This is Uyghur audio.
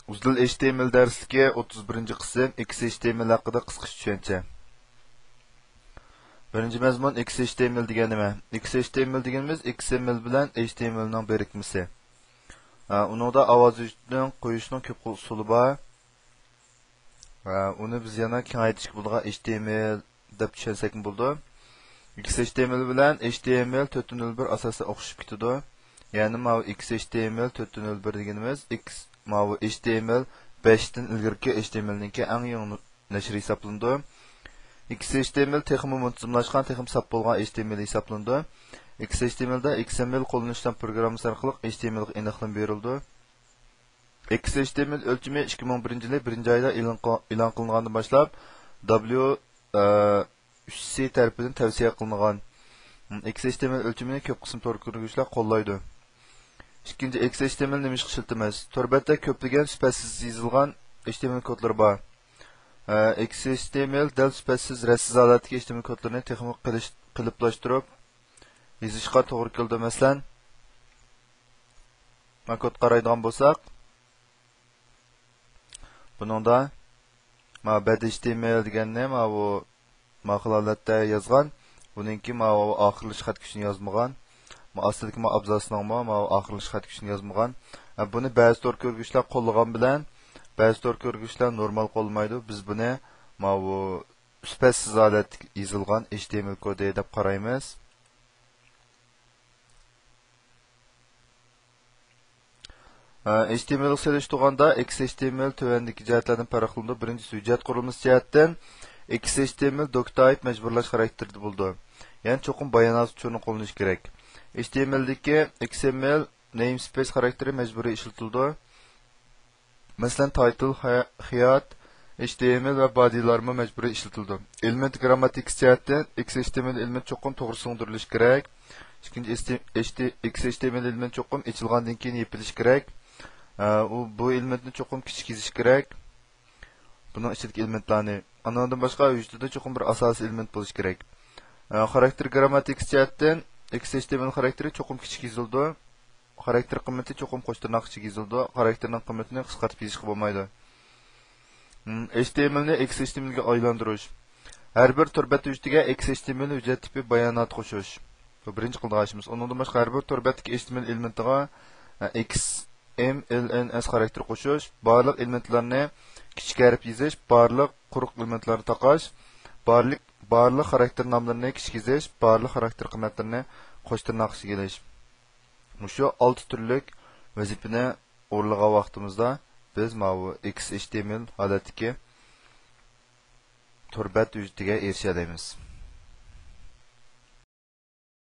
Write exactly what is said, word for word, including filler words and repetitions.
ئۇزدىل ئېچ تى ئېم ئېل دەرسلىكى، ئوتتۇز بىرىنچى قىسىم، ئېكس ئېچ تى ئېم ئېل ھەققىدە قىسقىچە چۈشەنچە. بىرىنچى مەزمۇن، ئېكس ئېچ تى ئېم ئېل دېگەن نېمە؟ ئېكس ئېچ تى ئېم ئېل دېگىنىمىز ئېكس ئېم ئېل بىلەن ئېچ تى ئېم ئېلنىڭ بىرىكمىسى. ئە، ئۇنىڭدا ئاۋاز ئۈچتىن قويۇشنىڭ كۆپ خىل ئۇسۇلى بار. ئە، ئۇنى بىز يەنە كېڭەيتىشكە بولىدىغان ئېچ تى ئېم ئېل دەپ چۈشەنسەكمۇ بولىدۇ. ئېكس ئېچ تى ئېم ئېل بىلەن ئېچ تى ئېم ئېل تۆت نۆل بىر ئاساسەن ئوخشىشىپ كېتىدۇ. يەنى ماۋۇ ئېكس ئېچ تى ئېم ئېل تۆت نۆل بىر دېگىنىمىز ئېكس، ماۋۇ ئېچ تى ئېم ئېل بەشتىن ئىلگىرىكى ئېچ تى ئېم ئېلنىڭكى ئەڭ يېڭى نەشرى ھېسابلىنىدۇ. ئېكس ئېچ تى ئېم ئېل تېخىمۇ مۇنتىزىملاشقان، تېخىمۇ ساپ بولغان ئېچ تى ئېم ئېل ھېسابلىنىدۇ. ئېكس ئېچ تى ئېم ئېلدا ئېكس ئېم ئېل قوللىنىشچان پروگراممىسى ئارقىلىق ئېچ تى ئېم ئېلغا ئېنىقلىما بېرىلىدۇ. ئېكس ئېچ تى ئېم ئېل ئۆلچىمى ئىككى مىڭ بىرىنچى يىلى بىرىنچى ئايدا ئېلان قىل-، ئېلان قىلىنغاندىن باشلاپ، دابليۇ، ئە، ئۈچ سى تەرىپىدىن تەۋسىيە قىلىنغان. ئېكس ئېچ تى ئېم ئېل ئۆلچىمىنى كۆپ قىسىم تور كۆرگۈچىلەر قوللايدۇ. ئىككىنچى، ئېكس ئېچ تى ئېم ئېل نېمىشقا ئىشلىتىمىز؟ تور بەتتە كۆپلىگەن سۈپەتسىز يېزىلغان ئېچ تى ئېم ئېل كودلىرى بار. ئە، ئېكس ئېچ تى ئېم ئېل دەل سۈپەتسىز، رەتسىز ھالەتتىكى ئېچ تى ئېم ئېل كودلىرىنى تېخىمۇ قىلىش-، قېلىپلاشتۇرۇپ يېزىشقا توغرا كېلىدۇ. مەسىلەن، مانا كود قارايدىغان بولساق، بۇنىڭدا مانا بەد ئېچ تى ئېم ئېل دېگەننى ماۋۇ ماقۇل ھالەتتە يازغان. بۇنىڭكى ماۋۇ ئاخىرلىشىش خەت كۈچىنى يازمىغان. ما ئاستىدىكى ما ئابزاسنىڭمۇ ماۋۇ ئاخىرلىشىش خەت كۈچىنى يازمىغان. ھە، بۇنى بەزى تور كۆرگۈچىلەر قوللىغان بىلەن، بەزى تور كۆرگۈچىلەر نورمال قوللىمايدۇ. بىز بۇنى ماۋۇ سۈپەتسىز ھالەتتە يېزىلغان ئېچ تى ئېم ئېل كودى دەپ قارايمىز. ئېچ تى ئېم ئېلغا سېلىشتۇرغاندا، ئېكس ئېچ تى ئېم ئېل تۆۋەندىكى جەھەتلەردىن پەرقلىنىدۇ. بىرىنچىسى، ھۆججەت قۇرۇلمىسى جەھەتتىن ئېكس ئېچ تى ئېم ئېل دوك تايپ مەجبۇرلاش خاراكتېرىدە بولىدۇ. يەنى چوقۇم بايانات ئۇچۇرىنى قوللىنىش كېرەك. ئېچ تى ئېم ئېلدىكى ئېكس ئېم ئېل نېيمسپېيس خاراكتېرى مەجبۇرىي ئىشلىتىلىدۇ. مەسىلەن، تايتىل، خە-، خىيات، ئېچ تى ئېم ئېل ۋە بادىلارمۇ مەجبۇرىي ئىشلىتىلىدۇ. ئېلېمېنت گىرامماتىكىسى جەھەتتىن، ئېكس ئېچ تى ئېم ئېل ئېلېمېنت چوقۇم توغرا سىڭدۈرۈلۈشى كېرەك. ئىككىنچى، ئېچ تى ئېم ئېل ئېلېمېنت چوقۇم ئېچىلغاندىن كېيىن يېپىلىشى كېرەك. ئە، ئۇ، بۇ ئېلېمېنتنى چوقۇم كىچىك يېزىش كېرەك. بۇنىڭ ئىچىدىكى ئېلېمېنتلارنى. ئانىڭدىن باشقا، ھۆججىتىدە چوقۇم بىر ئاساسىي ئېلېمېنت بولۇشى كېرەك. ئە، خاراكتېر گىرامماتىكىسى جەھەتتىن، ئېكس ئېچ تى ئېم ئېل خاراكتېرى چوقۇم كىچىك يېزىلىدۇ. خاراكتېر قىممىتى چوقۇم قوش تىرناق ئىچىگە يېزىلىدۇ. خاراكتېرنىڭ قىممىتىنى قىسقارتىپ يېزىشقا بولمايدۇ. م، ئېچ تى ئېم ئېلنى ئېكس ئېچ تى ئېم ئېلگە ئايلاندۇرۇش. ھەر بىر تور بەت ھۆججىتىگە ئېكس ئېچ تى ئېم ئېل ھۆججەت تىپى باياناتى قوشۇش. بۇ بىرىنچى قىلىدىغان ئىشىمىز. ئۇنىڭدىن باشقا، ھەر بىر تور بەتتىكى ئېچ تى ئېم ئېل ئېلېمېنتىغا، ئە، ئېكس ئېم ئېل ئېن ئېس خاراكتېر قوشۇش، بارلىق ئېلېمېنتلارنى كىچىك ھەرپ يېزىش، بارلىق قۇرۇق ئېلېمېنتلارنى تاقاش، بارلىق، بارلىق خاراكتېر ناملىرىنى كىچىك يېزىش، بارلىق خاراكتېر قىممەتلىرىنى قوش تىرناق ئىچىگە ئېلىش. مۇشۇ ئالتە تۈرلۈك ۋەزىپىنى ئورۇنلىغان ۋاقتىمىزدا بىز ماۋۇ ئېكس ئېچ تى ئېم ئېل ھالەتتىكى تور بەت ھۆججىتىگە ئېرىشەلەيمىز.